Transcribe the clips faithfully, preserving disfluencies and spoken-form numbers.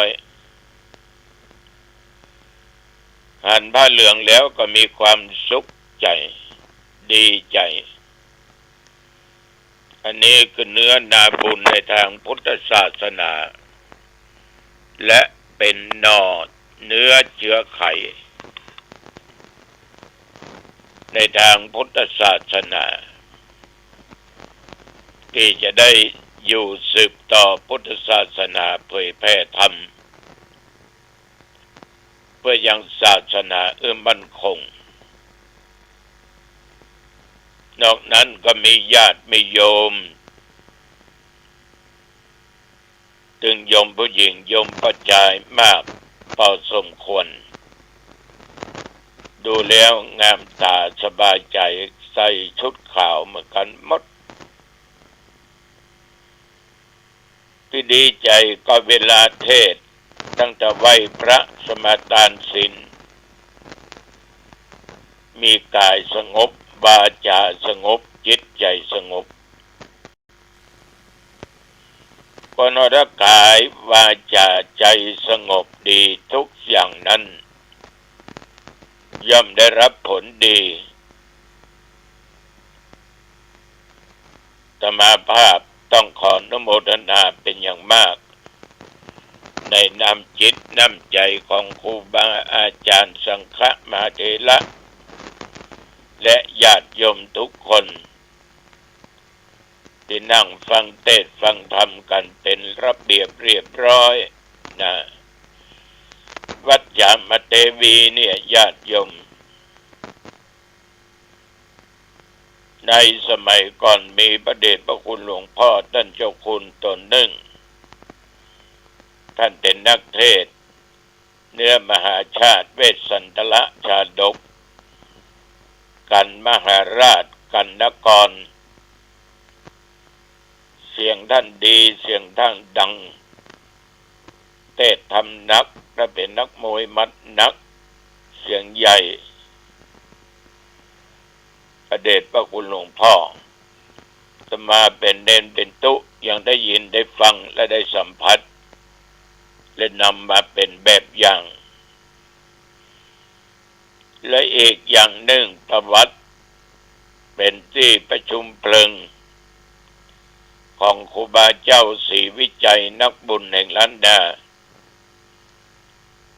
อย หันผ้าเหลืองแล้วก็มีความสุขใจ๋ ดีใจ๋ อันนี้คือเนื้อนาบุญในตางพุทธศาสนา และเป๋นหน่อเนื้อเจือไข่ในตางพุทธศาสนา ตี้จะได้อยู่สืบต่อพุทธศาสนาเผยแผ่ธรรม เปื้อยังศาสนาเอื้อมั่นคง นอกนั้นก็มีญาติมีโยม ตึงโยมผู้หญิงโยมป้อจายมากปอสมควร ดูแล้วงามต๋าสบายใจ๋ ใส่ชุดขาวเหมือนกั๋นหมด ตี้ดีใจ๋ก็เวลาเทศน์ ตั้งแต่ไหว้พระสมาตานศีล มีก๋ายสงบ วาจาสงบ จิตใจ๋สงบ คนใดก๋ายวาจาใจ๋สงบดีทุกอย่างนั้น ย่อมได้รับผลดี อาตมาภาพต้องขออนุโมทนาเป๋นอย่างมาก ในน้ำจิตน้ำใจ๋ของครูบาอาจ๋ารย์สังฆมหาเถระ และญาติโยมทุกคน ตี้นั่งฟังเตสน์ฟังธรรมกั๋นเป๋นระเบียบเรียบร้อยนะ วัดจามเทวีเนี่ยญาติโยม ในสมัยก่อนมีพระเดชพระคุณหลวงพ่อต้านเจ้าคุณต๋นนึ่ง ต้านเป๋นนักเตสน์ เนื้อมหาชาติเวสสันตรชาดก กั๋นมหาราช กั๋นนคร เสียงต้านดี เสียงต้านดัง เตสน์ธรรมนัก และเป๋นนักมวยหมัดนัก เสียงใหญ่ พระเดชพระคุณหลวงพ่อ อาตมาเป๋นเณรเป๋นตุ๊ยังได้ยินได้ฟังและได้สัมผัส และนำมาเป๋นแบบอย่าง และอีกอย่างนึ่งประวัติเป๋นตี้ประชุมเพลิงของครูบาเจ้าศรีวิชัยนักบุญแห่งล้านนา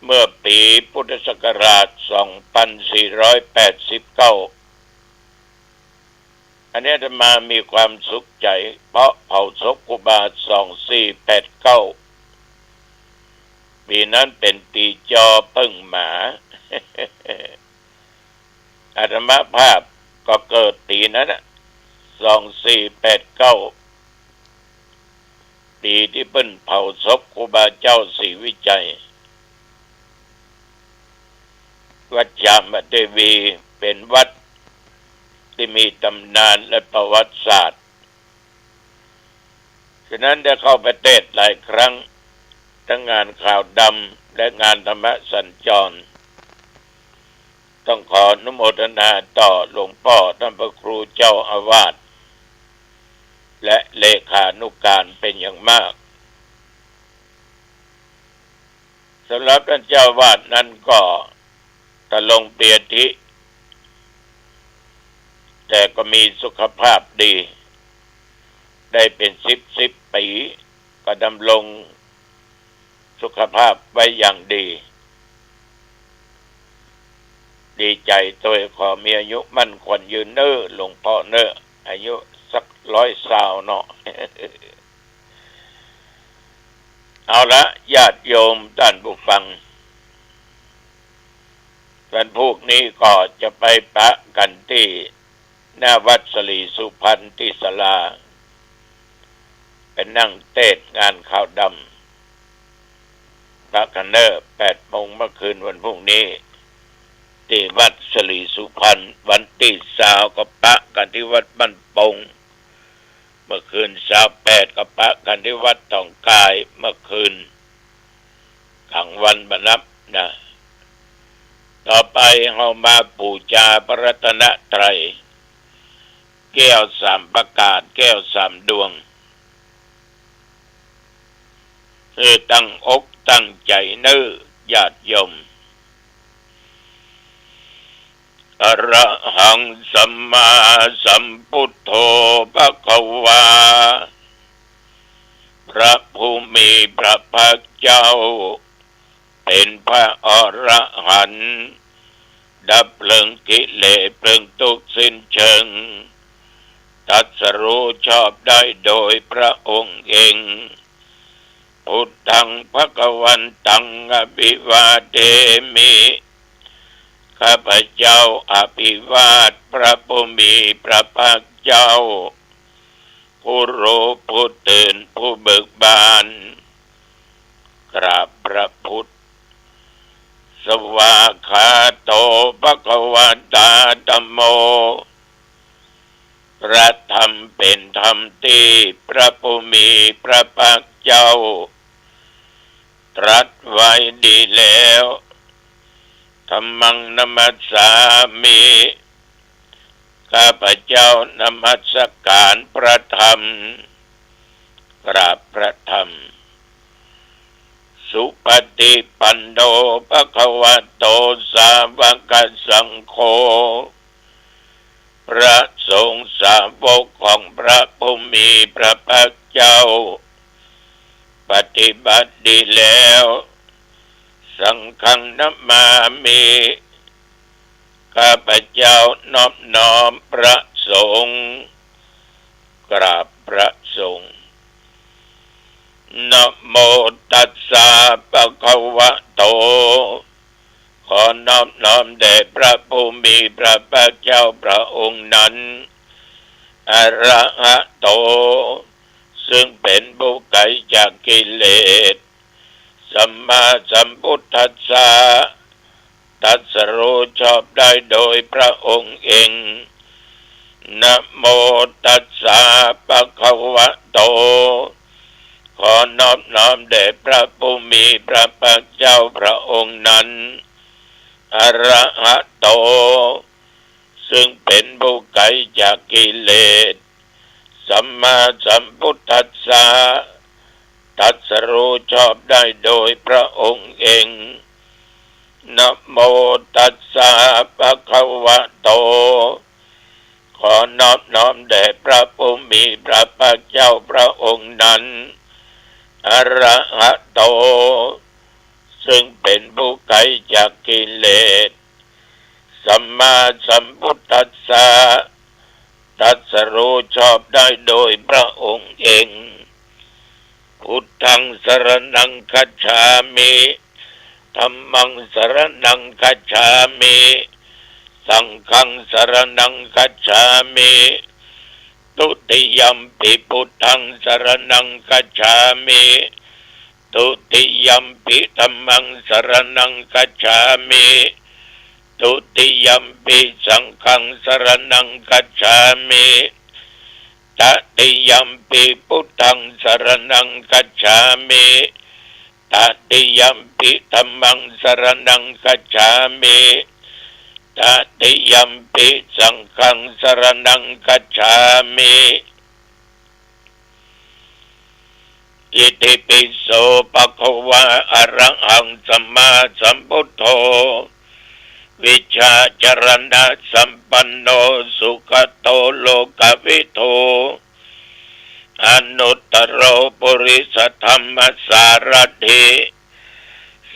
เมื่อปี๋พุทธศักราชสองพันสี่ร้อยแปดสิบเก้า อันนี้อาตมามีความสุขใจ๋ เพราะเผาศพครูบาสองสี่แปดเก้า ปี๋นั้นเป๋นปี๋จอเปิ้งหมา อาตมาภาพก็เกิดปี๋นั้นน่ะ สองสี่แปดเก้า ปี๋ตี้เปิ้นเผาศพครูบาเจ้าศรีวิชัย วัดจามเทวีเป๋นวัดตี้มีต๋ำนานและประวัติศาสตร์ ฉะนั้นได้เข้าไปเตสน์หลายครั้ง ตึงงานขาวดำและงานธรรมสัญจร ต้องขออนุโมทนาต่อหลวงป้อต้านพระครูเจ้าอาวาส และเลขานุการเป๋นอย่างมาก สำหรับต้านเจ้าอาวาสนั้นก็ตะลงเปียธิ แต่ก็มีสุขภาพดี ได้เป๋นสิบสิบปี๋ ก็ดำรงสุขภาพไว้อย่างดี ดีใจ๋ตวย ขอมีอายุมั่นขวัญยืนเน่อหลวงป้อเน่อ อายุสักร้อยซาวเนาะ เอาละ ญาติโยมต้านผู้ฟัง วันพูกนี้ก็จะไปปะกั๋นตี้หน้าวัดศรีสุพรรณตี้ศาลา ไปนั่งเตสน์งานขาวดำ ปะกั๋นเน่อแปดโมงเมื่อคืนวันพูกนี้ ตี้วัดศรีสุพรรณ วันตี้ซาวก็ปะกั๋นตี้วัดบ้านโป่ง เมื่อคืนซาวแปดก็ปะกั๋นตี้วัดต๋องกาย เมื่อคืนก๋างวันบ่นับนะ ต่อไปเฮามาปู๋จาพระรัตนตรัย แก้วสามประก๋าน แก้วสามดวง หื้อตั้งอก ตั้งใจ๋เน่อญาติโยม อะระหังสัมมาสัมพุทโธ ภะคะวา พระผู้มีพระภาคเจ้า เป๋นพระอรหันต์ ดับเพลิงกิเลสเพลิงทุกข์สิ้นเชิง ตรัสรู้ชอบได้โดยพระองค์เอง พุทธัง ภะคะวันตัง อะภิวาเทมิ ข้าพเจ้าอภิวาทพระผู้มีพระภาคเจ้า ผู้รู้ผู้ตื่นผู้เบิกบาน กราบพระพุทธ สวากขาโต ภะคะวะตา ธัมโม พระธรรมเป๋นธรรมตี้พระผู้มีพระภาคเจ้า ตรัสไว้ดีแล้ว ธัมมัง นะมัสสามิ ข้าพเจ้านมัสก๋ารพระธรรม กราบพระธรรม สุปฏิปันโน ภะคะวะโต สาวกสังโฆ พระสงฆ์สาวกของพระผู้มีพระภาคเจ้า ปฏิบัติดีแล้ว สังฆัง นะมามิ ข้าพเจ้านอบน้อมพระสงฆ์ กราบพระสงฆ์ นะโมตัสสะ ภะคะวะโต ขอนอบน้อมแด่พระผู้มีพระภาคเจ้าพระองค์นั้น อะระหะโต ซึ่งเป๋นผู้ไกลจากกิเลส สัมมาสัมพุทธัสสะ ตรัสรู้ชอบได้โดยพระองค์เอง นะโมตัสสะ ภะคะวะโต ขอนอบน้อมแด่พระผู้มีพระภาคเจ้าพระองค์นั้น อะระหะโต ซึ่งเป๋นผู้ไกลจากกิเลส สัมมาสัมพุทธัสสะ ตรัสรู้ชอบได้โดยพระองค์เอง นะโมตัสสะ ภะคะวะโต ขอนอบน้อมแด่พระผู้มีพระภาคเจ้าพระองค์นั้น อะระหะโต ซึ่งเป๋นผู้ไกลจากกิเลส สัมมาสัมพุทธัสสะ ตรัสรู้ชอบได้โดยพระองค์เอง พุทธัง สรณัง คัจฉามิ ธัมมัง สรณัง คัจฉามิ สังฆัง สรณัง คัจฉามิ ทุติยัมปิ พุทธัง สรณัง คัจฉามิ ทุติยัมปิ ธัมมัง สรณัง คัจฉามิ ทุติยัมปิ สังฆัง สรณัง คัจฉามิ ตติยัมปิ พุทธัง สรณัง คัจฉามิ ตติยัมปิ ธัมมัง สรณัง คัจฉามิ ตติยัมปิ สังฆัง สรณัง คัจฉามิ อิติปิโส ภะคะวะ อะระหัง สัมมาสัมพุทโธ วิชชาจารณะสัมปันโน สุขะโต โลกะวิทู อนุตตโร ปุริสธัมมสารถิ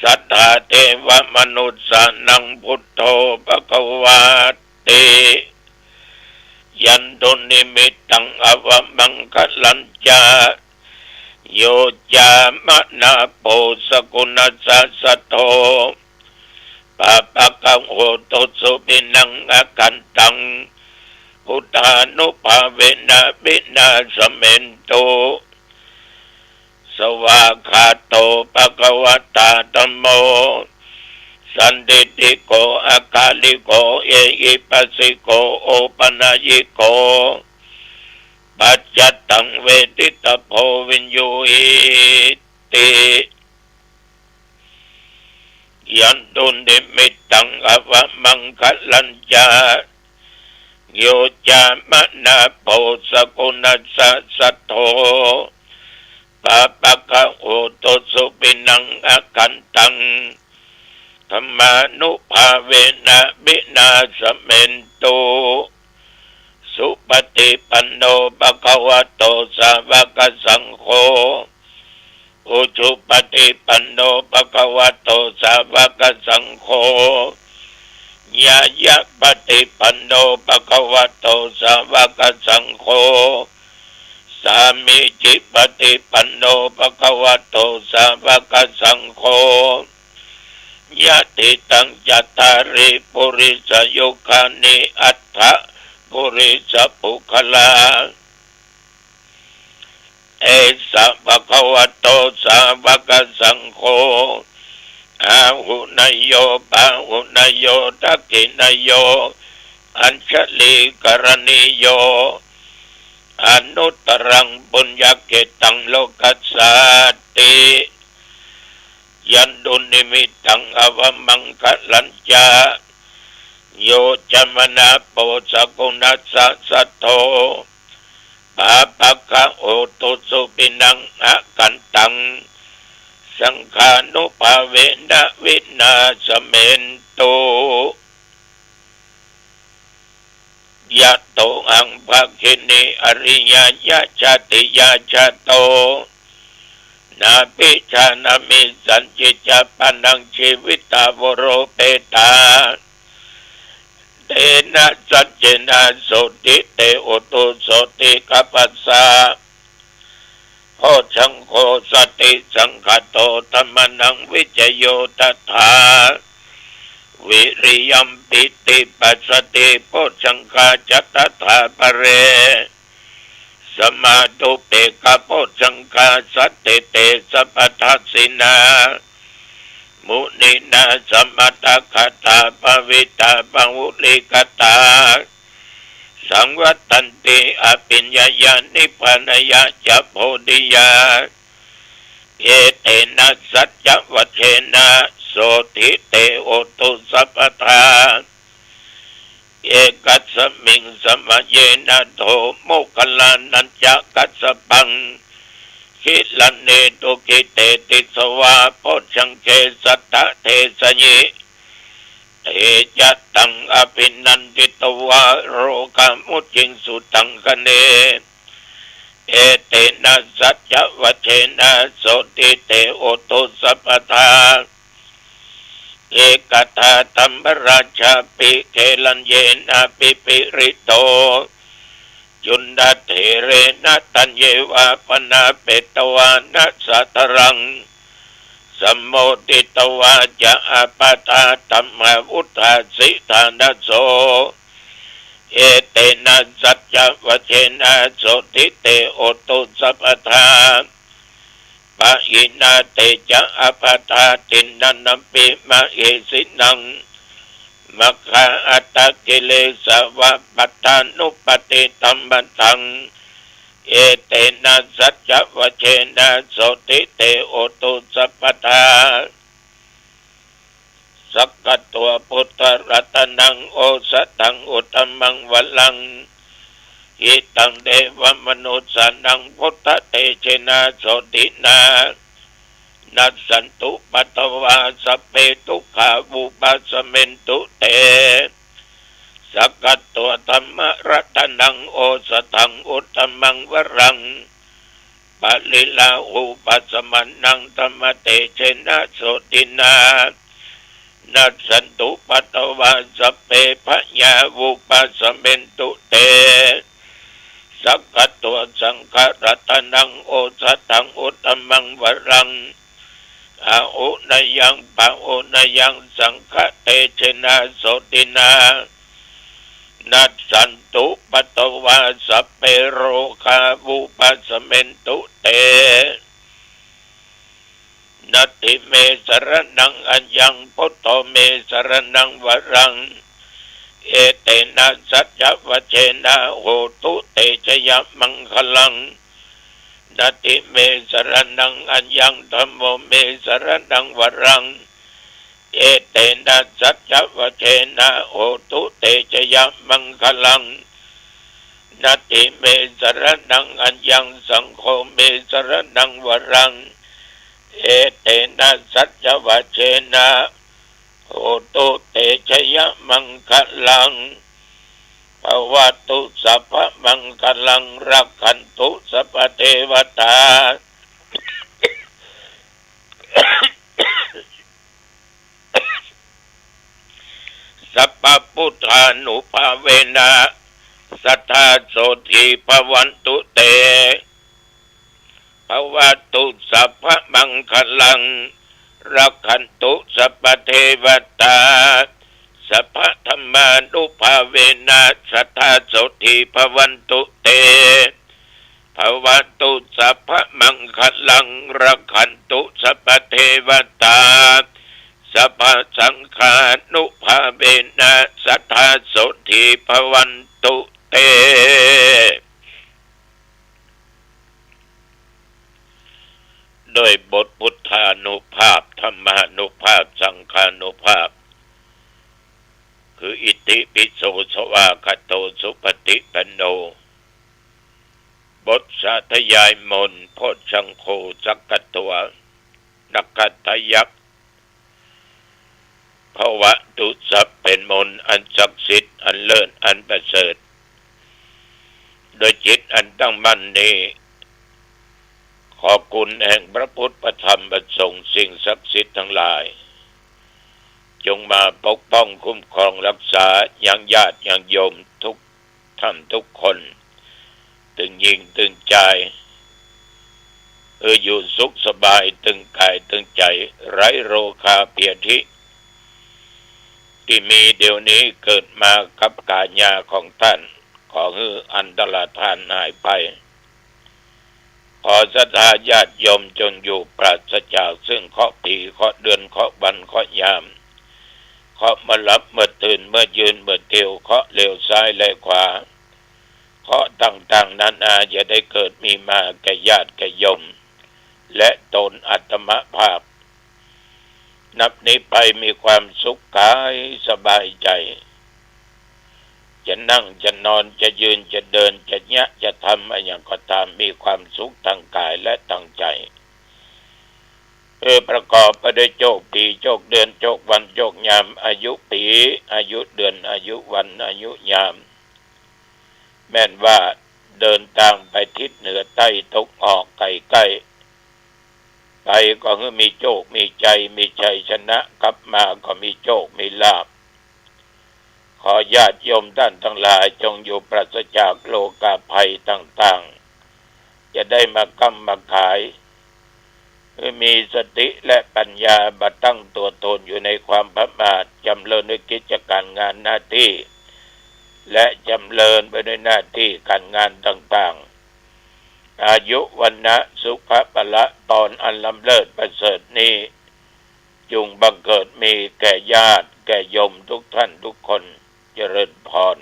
สัทธา เทวะ มนุสสานัง พุทโธ ภะคะวาติ ยันตุ นิมิตตัง อวะมังคะลัญจะ โย จามะ นาโผ สกุณัสสะ สัทโธ ปาปะกะโหตุ สุวินัง อคันตัง พุทธานุภาเวนะ วินาสเมนตุ สวากขาโต ภะคะวะตา ธัมโม สันทิฏฐิโก อะกาลิโก เอหิปัสสิโก โอปะนะยิโก ปัจจัตตัง เวทิตะโพ วิญญูหิติ ยันตุ นิมิตตัง อวะมังคะลัญจะ โย จามะ นาโผ สกุณัสสะ สัทโธ pāpaggaho dussupinaṃ akantaṃ dhammānubhāvena vināsamentu. Supaṭipanno bhagavato sāvakasaṅgho, ujupaṭipanno bhagavato sāvakasaṅgho, ñāyapaṭipanno bhagavato sāvakasaṅgho, sāmīcipaṭipanno bhagavato sāvakasaṅgho, yadidaṃ cattāri purisayugāni aṭṭha purisapuggalā, esa bhagavato sāvakasaṅgho, āhuneyyo pāhuneyyo dakkhiṇeyyo añjalikaraṇīyo, anuttaraṃ puññakkhettaṃ lokassāti. Yaṃ dunnimittaṃ avamaṅgalañca, yo cāmanāpo sakuṇassa saddo, pāpaggaho dussupinaṃ akantaṃ, saṅghānubhāvena vināsamentu. Yatohaṃ bhagini ariyāya jātiyā jāto, nābhijānāmi sañcicca pāṇaṃ jīvitā voropetā. Tena saccena sotthi te hotu sotthigabbhassa. Bojjhaṅgo satisaṅkhāto dhammānaṃ vicayo tathā, viriyampīti passaddhi bojjhaṅgā ca tathāpare, samādhupekkhabojjhaṅgā sattete sabbadassinā, muninā sammadakkhātā bhāvitā bahulīkatā, saṃvattanti abhiññāya nibbānāya ca bodhiyā. Etena saccavajjena sotthi te hotu sabbadā. Ekasmiṃ samaye nātho moggallānañca kassapaṃ, gilāne dukkhite disvā bojjhaṅge satta desayi. Te ca taṃ abhinanditvā rogā mucciṃsu taṅkhaṇe. Etena saccavajjena sotthi te hotu sabbadā. Ekadā dhammarājāpi gelaññenābhipīḷito, cundattherena taññeva bhaṇāpetvāna sādaraṃ, sammoditvā ca ābādhā tamhā vuṭṭhāsi ṭhānaso. Etena saccavajjena sotthi te hotu sabbadā. Pahīnā te ca ābādhā tiṇṇannampi mahesinaṃ, maggāhatakilesāva pattānuppattidhammataṃ. Etena saccavajjena sotthi te hotu sabbadā. Sakkatvā buddharatanaṃ osathaṃ uttamaṃ varaṃ, hitaṃ devamanussānaṃ buddhatejena sotthinā, nassantupaddavā sabbe dukkhā vūpasamentu te. Sakkatvā dhammaratanaṃ osathaṃ uttamaṃ varaṃ, pariḷāhūpasamanaṃ dhammatejena sotthinā, nassantupaddavā sabbe bhayā vūpasamentu te. Sakkatvā saṅgharatanaṃ osathaṃ uttamaṃ varaṃ, āhuneyyaṃ pāhuneyyaṃ saṅghatejena sotthinā, nassantupaddavā sabbe rogā vūpasamentu te. Natthi me saraṇaṃ aññaṃ buddho me saraṇaṃ varaṃ, etena saccavajjena hotu te jayamaṅgalaṃ. Natthi me saraṇaṃ aññaṃ dhammo me saraṇaṃ varaṃ, etena saccavajjena hotu te jayamaṅgalaṃ. natthi me saraṇaṃ aññaṃ, saṅgho me saraṇaṃ varaṃ. Etena saccavajjena hotu te jayamaṅgalaṃ. Bhavatu sabbamaṅgalaṃ, rakkhantu sabbadevatā, sabbabuddhānubhāvena sadā sotthī bhavantu te. Bhavatu sabbamaṅgalaṃ, rakkhantu sabbadevatā, sabbadhammānubhāvena sadā sotthī bhavantu te. Bhavatu sabbamaṅgalaṃ, rakkhantu sabbadevatā, sabbasaṅghānubhāvena sadā sotthī bhavantu te. ด้วยบทพุทธานุภาพ ธรรมานุภาพ สังฆานุภาพ คือ อิติปิโสสวากขาโต สุปฏิปันโน บทสาธยายมนต์ โพชฌังโฆ สักขะทัว นักขัตตยักษ์ ภะวะตุสัพเพ มนต์อันศักดิ์สิทธิ์ อันเลิศ อันประเสริฐ โดยจิตอันตั้งมั่นนี้ ขอคุณแห่งพระพุทธ พระธรรม พระสงฆ์ สิ่งศักดิ์สิทธิ์ทั้งหลาย จงมาปกป้องคุ้มครองรักษา ยังญาติยังโยมทุกท่านทุกคน ตึงญิงตึงจาย หื้ออยู่สุขสบาย ตึงกายตึงใจ๋ ไร้โรคาพยาธิ ตี้มีเดี๋ยวนี้เกิดมากับก๋ายาของต้าน ขอหื้ออันตรธานหายไป ขอศรัทธาญาติโยมจงอยู่ปราศจากซึ่งเคราะห์ผี เคราะห์เดือน เคราะห์วัน เคราะห์ยาม เคราะห์เมื่อหลับเมื่อตื่น เมื่อยืนเมื่อเตียว เคราะห์เลวซ้ายและขวา เคราะห์ต่างๆ นานา อย่าได้เกิดมีมาแก่ญาติแก่โยม และตนอาตมาภาพ นับนี้ไปมีความสุขกายสบายใจ๋ จะนั่งจะนอนจะยืนจะเดินจะเยียะจะทำอะหยังก็ต๋าม มีความสุขตางกายและตางใจ๋ เออ ประกอบไปด้วยโจคปี โจคเดือน โจควัน โจคยาม อายุปี อายุเดือน อายุวัน อายุยาม แม่นว่าเดินตางไปทิศเหนือใต้ตะวันออกใก้ๆ ไปก็หื้อมีโจคมีใจ๋ มีชัยชนะ กลับมาก็มีโจคมีลาภ ขอญาติโยมต้านตังหลายจงอยู่ปราศจากโรคาภัยต่างๆ จะได้มาก๊ำมาขาย หื้อมีสติและปัญญาบ่ตั้งตั๋วตนอยู่ในความประมาท จ๋ำเริญในกิจก๋านงานหน้าตี้ และจ๋ำเริญไปในหน้าตี้ก๋านงานต่างๆ อายุ วรรณะ สุขะ พละ พรอันล้ำเลิศประเสริฐนี้ จุ่งบังเกิดมีแก่ญาติแก่โยมทุกท่านทุกคน เจริญพร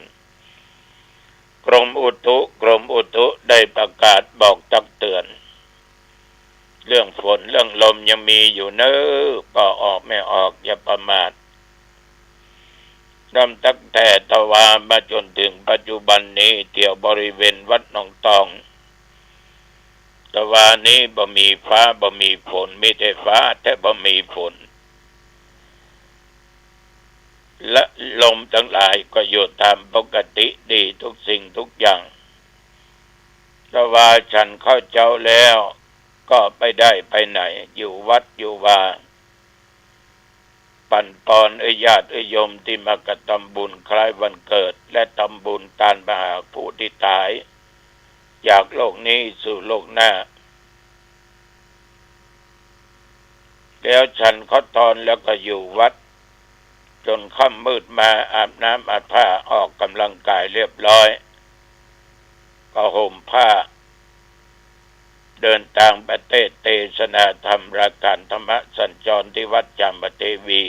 กรมอุตุ กรมอุตุได้ประกาศบอกตักเตือน เรื่องฝนเรื่องลมยังมีอยู่เน้อ ป้อออกแม่ออกอย่าประมาท นับตั้งแต่ตะวามาจ๋นเถิงปัจจุบันนี้ แถวบริเวณวัดหนองตอง ตะวานี้บ่มีฟ้าบ่มีฝน มีแต่ฟ้าแต่บ่มีฝน และลมตังหลายก็อยู่ต๋ามปกติดีทุกสิ่งทุกอย่าง ตะวาฉันข้าวเจ๊าแล้วก็บ่ได้ไปไหน อยู่วัดอยู่วา ปั๋นปอนเอื้อญาติเอื้อโยมตี้มากระตำบุญคล้ายวันเกิด และตำบุญตานมหาผู้ตี้ต๋ายจากโลกนี้สู่โลกหน้า แล้วฉันข้าวตอนแล้วก็อยู่วัด จ๋นค่ำมืดมาอาบน้ำอาบผ้าออกกำลังกายเรียบร้อย ก็ห่มผ้า เดินตางไปเตสน์เตสนาธรรม รายก๋านธรรมะสัญจรตี้วัดจามเทวี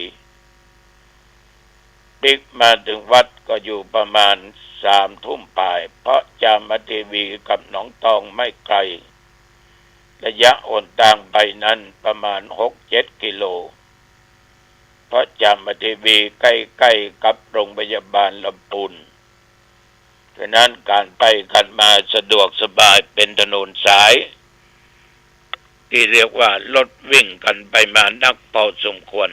ปิ๊กมาเถิงวัดก็อยู่ประมาณสามทุ่มป๋าย เพราะจามเทวีกับหนองตองไม่ไกล ระยะหนตางไปนั้นประมาณหกเจ็ดกิโล เพราะจามเทวีใก้ๆ กับโรงพยาบาลลำปูน ฉะนั้นก๋านไปก๋านมาสะดวกสบาย เป๋นถนนสายตี้เรียกว่ารถวิ่งกั๋นไปมานักพอสมควร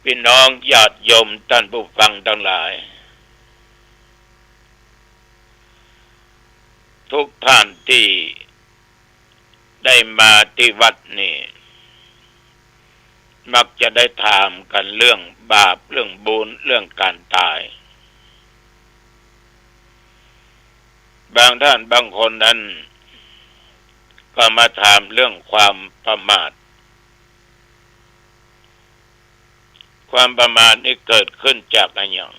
ปี้น้องญาติโยมต้านผู้ฟังตังหลาย ทุกท่านตี้ได้มาตี้วัดนี่ มักจะได้ถามกั๋นเรื่องบาป เรื่องบุญ เรื่องก๋านต๋าย บางท่านบางคนนั้นก็มาถามเรื่องความประมาท ความประมาทนี่เกิดขึ้นจากอะหยัง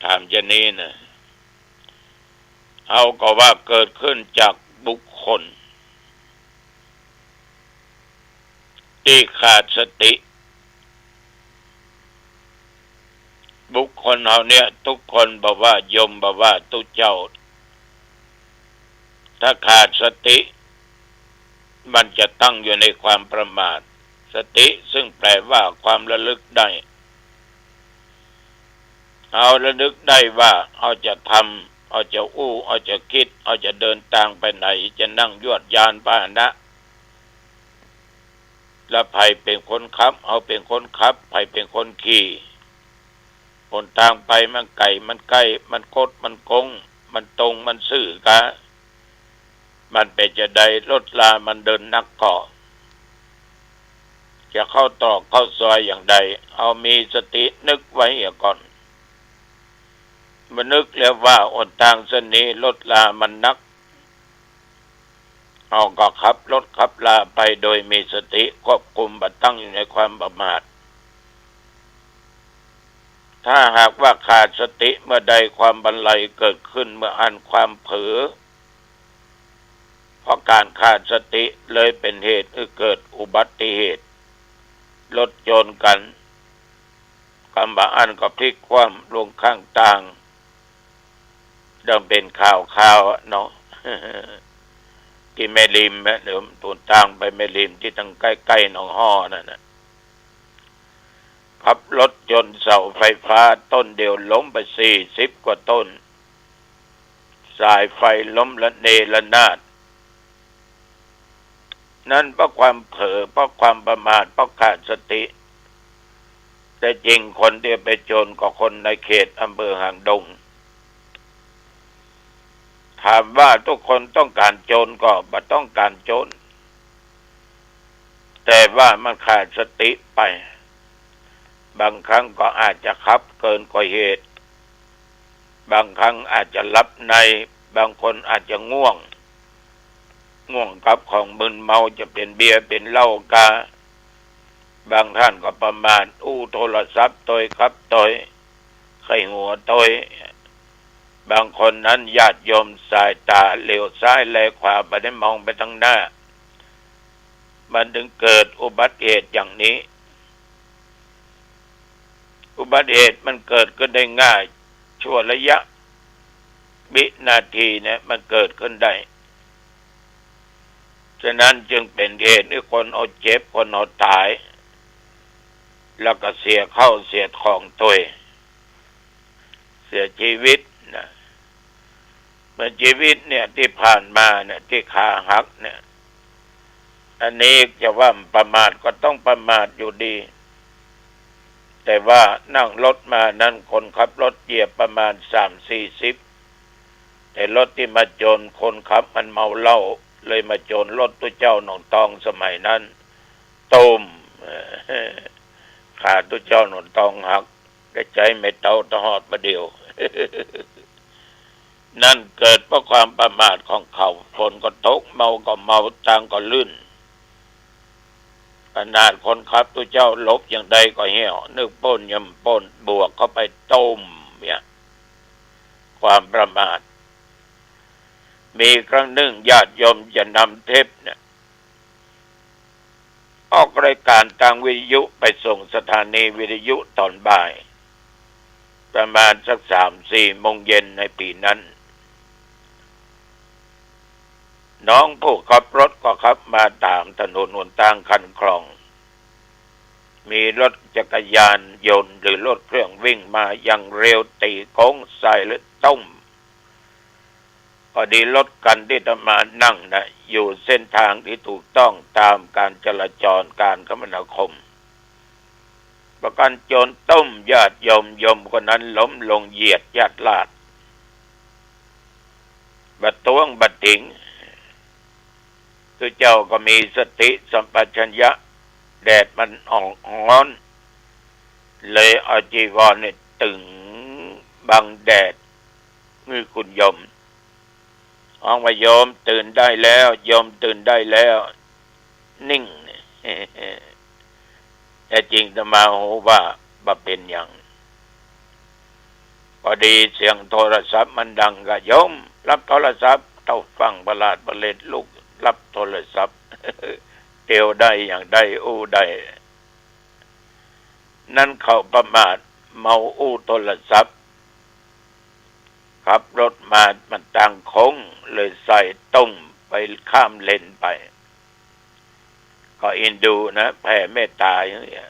ถามจะนี้นะ เฮาก็ว่าเกิดขึ้นจากบุคคลตี้ขาดสติ บุคคลเฮาเนี่ย ทุกคนบ่ว่าโยมบ่ว่าตุ๊เจ้า ถ้าขาดสติ มันจะตั้งอยู่ในความประมาท สติซึ่งแปลว่าความระลึกได้ เอาระลึกได้ว่าเอาจะทำ เอาจะอู้ เอาจะกึ๊ด เอาจะเดินตางไปไหน จะนั่งยวดยานพาหนะ แล้วใผเป๋นคนขับ เอาเป๋นคนขับ ใผเป๋นคนขี่ หนตางไปมันใก้ มันใก้ มันคด มันโก๊ง มันตรง มันซื่อก๊ะ มันเป๋นจาใด รถรามันเดินนักก่อ จะเข้าตรอกเข้าซอยอย่างใด เอามีสตินึกไว้เหียก่อน เมื่อนึกแล้วว่าหนตางเส้นนี้รถรามันนัก เฮาก็ขับรถขับราไปโดยมีสติควบคุมบ่ตั้งอยู่ในความประมาท ถ้าหากว่าขาดสติเมื่อใด ความบันไลเกิดขึ้นเมื่ออั้น ความเผลอ เพราะก๋านขาดสติเลยเป๋นเหตุหื้อเกิดอุบัติเหตุ รถชนกั๋น กำบ่อั้นก็พลิกคว่ำลงข้างตาง ดังเป๋นข่าวๆ อะเนาะ ตี้แม่ริมอะ เดี๋ยวหนตางไปแม่ริมตี้ตังใก้ๆ หนองฮอนั่นน่ะ ขับรถชนเสาไฟฟ้าต้นเดียวล้มไปสี่สิบกว่าต้น สายไฟล้มระเนระนาด นั้นเพราะความเผลอ เพราะความประมาท เพราะขาดสติ แต่จริงคนตี้ไปชนก็คนในเขตอำเภอหางดง ถามว่าทุกคนต้องก๋านชนก็บ่ต้องก๋านชน แต่ว่ามันขาดสติไป บางครั้งก็อาจจะขับเกินกว่าเหตุ บางครั้งอาจจะหลับใน บางคนอาจจะง่วง ง่วงกับของมึนเมา จะเป๋นเบียร์เป๋นเหล้าก๊ะ บางท่านก็ประมาท อู้โทรศัพท์ตวย ขับตวย ไขว่หัวตวย บางคนนั้นญาติโยมสายต๋าเหลียวซ้ายแลขวา บ่ได้มองไปตังหน้า มันถึงเกิดอุบัติเหตุอย่างนี้ อุบัติเหตุมันเกิดขึ้นได้ง่าย ชั่วระยะวินาทีเนี่ยมันเกิดขึ้นได้ ฉะนั้นจึงเป๋นเหตุหื้อคนเฮาเจ็บ คนเฮาต๋าย แล้วก็เสียข้าวเสียของตวย เสียจีวิตนะ เมื่อจีวิตเนี่ยตี้ผ่านมาเนี่ยตี้ขาหักเนี่ย อันนี้จะว่าประมาทก็ต้องประมาทอยู่ดี แต่ว่านั่งรถมานั้นคนขับรถเหยียบประมาณสามสี่สิบ แต่รถตี้มาชนคนขับมันเมาเหล้า เลยมาชนรถตุ๊เจ้าหนองตองสมัยนั้น ตูม ขาตุ๊เจ้าหนองตองหัก ได้ใจ๊แม่เต๊าตะหอดบ่าเดี่ยว นั้นเกิดเพราะความประมาทของเขา ฝนก็ตก เมาก็เมา ตางก็ลื่น ขนาดคนขับตุ๊เจ้าหลบอย่างใดก็เหี่ยว นึกป๊นยังป๊น บวกเข้าไปตูมเนี่ย ความประมาท มีครั้งนึ่งญาติโยมจะนำเทปเนี่ย ออกรายการตางวิทยุไปส่งสถานีวิทยุต๋อนบ่าย ประมาณสักสามสี่โมงเย็นในปี๋นั้น น้องผู้ขับรถก็ขับมาต๋ามถนนหนตางคันคลอง มีรถจักรยานยนต์หรือรถเครื่องวิ่งมาอย่างเร็ว ตี๋โค้งใส่หรือตุ้ม พอดีรถคันตี้อาตมานั่งนะ อยู่เส้นทางที่ถูกต้องตามการจราจรการคมนาคม ประกันชนตุ้ม ญาติโยม โยมคนนั้นล้มลงเหยียดยัดลาด บ่ท้วงบ่ถิง ตุ๊เจ้าก็มีสติสัมปชัญญะ แดดมันออกฮ้อน เลยเอาจีวรเนี่ยตึงบังแดด หื้อคุณโยม ฮ้องว่า "โยมตื่นได้แล้ว โยมตื่นได้แล้ว" นิ่ง แต่จริงอาตมาฮู้ว่าบ่เป๋นหยัง พอดีเสียงโทรศัพท์มันดัง ก็โยมรับโทรศัพท์ เต้าฟั่งประหลาดประเหลดลุกรับโทรศัพท์ เตียวได้อย่างใดอู้ได้ นั้นเขาประมาทเมาอู้โทรศัพท์ ขับรถมา มาตางโค้ง เลยใส่ตุ้มไปข้ามเลนไป ก็เอ็นดูนะ แผ่เมตตาอย่างเนี้ย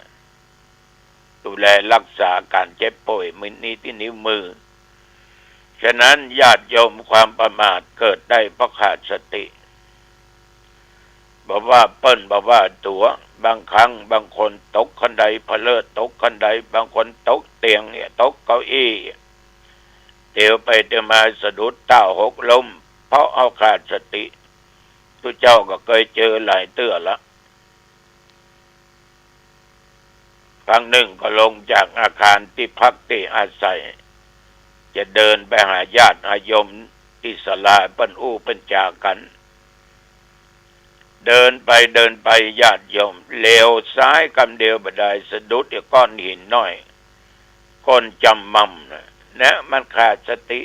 ดูแลรักษาการเจ็บป่วยมือนี้ที่นิ้วมือ ฉะนั้นญาติโยม ความประมาทเกิดได้เพราะขาดสติ บ่ว่าเปิ้นบ่ว่าตั๋ว บางครั้งบางคนตกคันไดพะเลิด ตกคันได บางคนตกเตียงเนี่ย ตกเก้าอี้ เตียวไปเตียวมาสะดุดเต๊าหกล้ม เพราะเฮาขาดสติ ตุ๊เจ้าก็เกยเจอหลายเตื้อละ ครั้งนึ่งก็ลงจากอาคารตี้พักตี้อาศัย จะเดินไปหาญาติหาโยมตี้ศาลา เปิ้นอู้เปิ้นจ๋ากั๋น เดินไปเดินไปญาติโยม เหลียวซ้ายกำเดียวบ่ดาย สะดุดอยู่ก้อนหินน้อย ก้นจำม่ำนะ เนี่ยมันขาดสติ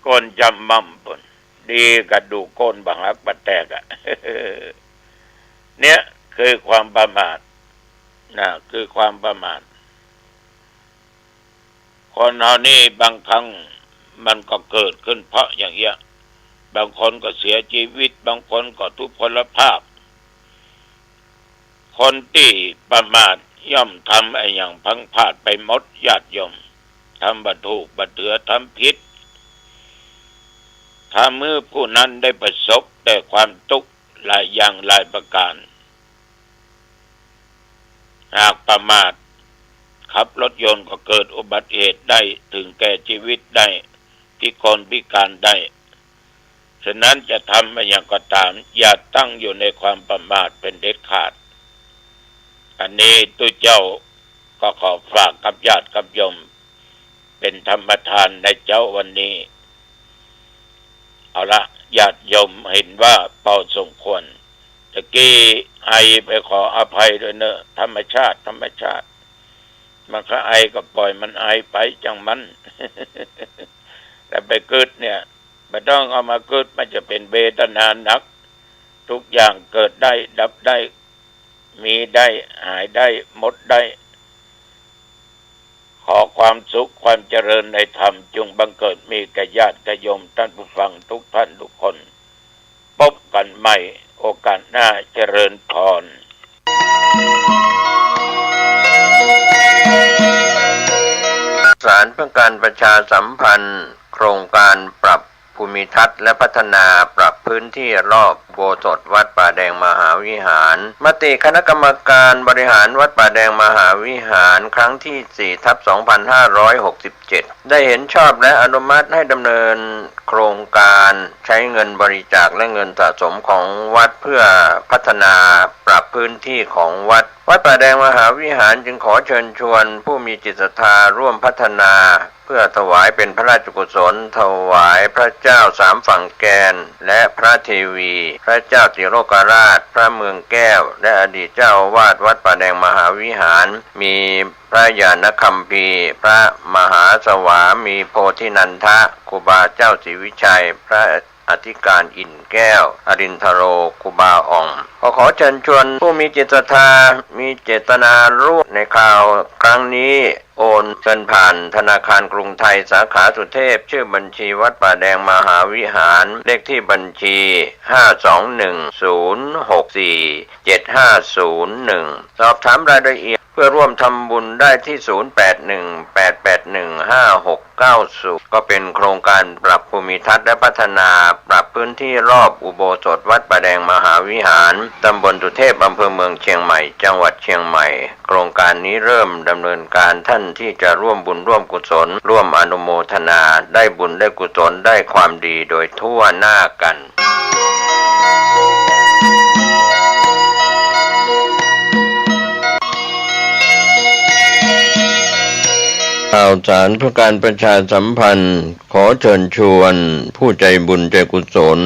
ก้นจำม่ำปุ้น ดีกระดูกก้นบ่หักบ่แตกอะ เนี่ยคือความประมาทนะ คือความประมาท คนเฮานี่บางครั้งมันก็เกิดขึ้นเพราะอย่างเงี้ย บางคนก็เสียชีวิต บางคนก็ทุพพลภาพ คนตี้ประมาทย่อมทำอะหยังพลั้งพลาดไปหมด ญาติโยม ทำบ่ถูกบ่เถือ ทำผิด ทำหื้อผู้นั้นได้ประสบแต่ความตุ๊กข์หลายอย่างหลายประก๋าน หากประมาท ขับรถยนต์ก็เกิดอุบัติเหตุได้ ถึงแก่ชีวิตได้ พิกลพิก๋านได้ ฉะนั้นจะทำอะหยังก็ต๋าม อย่าตั้งอยู่ในความประมาทเป๋นเด็ดขาด อันนี้ตุ๊เจ้าก็ขอฝากกับญาติกับโยม เป๋นธรรมทานในเจ๊าวันนี้ เอาละ ญาติโยมเห็นว่าพอสมควร ตะกี้ไอไปขออภัยด้วยเนอะ ธรรมชาติ ธรรมชาติ มันก็ไอก็ปล่อยมันไอไป จ้างมัน แต่ไปกึ๊ดเนี่ย บ่ต้องเอามากึ๊ด มันจะเป๋นเวทนาหนัก ทุกอย่างเกิดได้ ดับได้ มีได้ หายได้ หมดได้ ขอความสุขความเจริญในธรรมจงบังเกิดมีแก่ญาติโยมท่านผู้ฟังทุกท่านทุกคน พบกันใหม่โอกาสหน้า เจริญพร สารเพื่อการประชาสัมพันธ์โครงการปรับภูมิทัศน์และพัฒนาปรับพื้นที่รอบอุโบสถวัดป่าแดงมหาวิหาร มติคณะกรรมการบริหารวัดป่าแดงมหาวิหารครั้งที่สี่ทับสองพันห้าร้อยหกสิบเจ็ด ได้เห็นชอบและอนุมัติให้ดำเนินโครงการใช้เงินบริจาคและเงินสะสมของวัดเพื่อพัฒนาปรับพื้นที่ของวัด วัดป่าแดงมหาวิหารจึงขอเชิญชวนผู้มีจิตศรัทธาร่วมพัฒนา เพื่อถวายเป็นพระราชกุศล ถวายพระเจ้าสามฝั่งแกน และพระเทวี พระเจ้าติโลกราช พระเมืองแก้ว และอดีตเจ้าอาวาสวัดป่าแดงมหาวิหาร มีพระญาณคัมภีร์ พระมหาสวามีโพธินันทะ ครูบาเจ้าศรีวิชัย พระอธิการอินทร์แก้ว อรินทโร ครูบาอ่อง ขอ ขอเชิญชวนผู้มีจิตศรัทธา มีเจตนาร่วมในคราวครั้งนี้ โอนเงินผ่านธนาคารกรุงไทยสาขาสุเทพ ชื่อบัญชีวัดป่าแดงมหาวิหาร เลขที่บัญชี ห้าสองหนึ่งศูนย์หกสี่เจ็ดห้าศูนย์หนึ่ง สอบถามรายละเอียดเพื่อร่วมทำบุญได้ที่ ศูนย์แปดหนึ่งแปดแปดหนึ่งห้าหกเก้าศูนย์ ก็เป็นโครงการปรับภูมิทัศน์และพัฒนาปรับพื้นที่รอบอุโบสถวัดป่าแดงมหาวิหาร ตำบลสุเทพ อำเภอเมืองเชียงใหม่ จังหวัดเชียงใหม่ โครงการนี้เริ่มดำเนินการ ท่านที่จะร่วมบุญร่วมกุศล ร่วมอนุโมทนา ได้บุญได้กุศลได้ความดีโดยทั่วหน้ากัน ข่าวสารเพื่อการประชาสัมพันธ์ ขอเชิญชวนผู้ใจบุญใจกุศล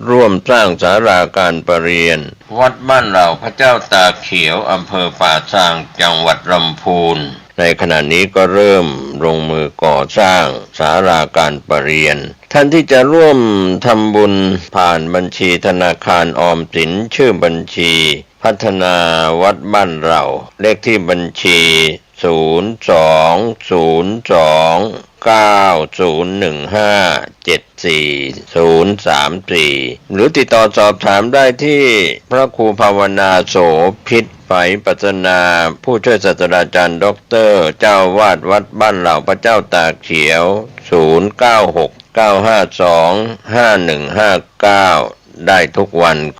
ร่วมสร้างศาลาการประเรียน วัดบ้านเหล่าพระเจ้าตาเขียว อำเภอป่าซาง จังหวัดลำพูน ในขณะนี้ก็เริ่มลงมือก่อสร้างศาลาการประเรียน ท่านที่จะร่วมทำบุญผ่านบัญชีธนาคารออมสิน ชื่อบัญชี พัฒนาวัดบ้านเหล่า เลขที่บัญชี ศูนย์สองศูนย์สองเก้าศูนย์หนึ่งห้าเจ็ดสี่ศูนย์สามสี่ หรือติดต่อสอบถามได้ที่พระครูภาวนาโสภิต ไฝปัสนา ผู้ช่วยศาสตราจารย์ด็อกเตอร์ เจ้าอาวาสวัดบ้านเหล่าพระเจ้าตาเขียว ศูนย์เก้าหกเก้าห้าสองห้าหนึ่งห้าเก้า ได้ทุกวัน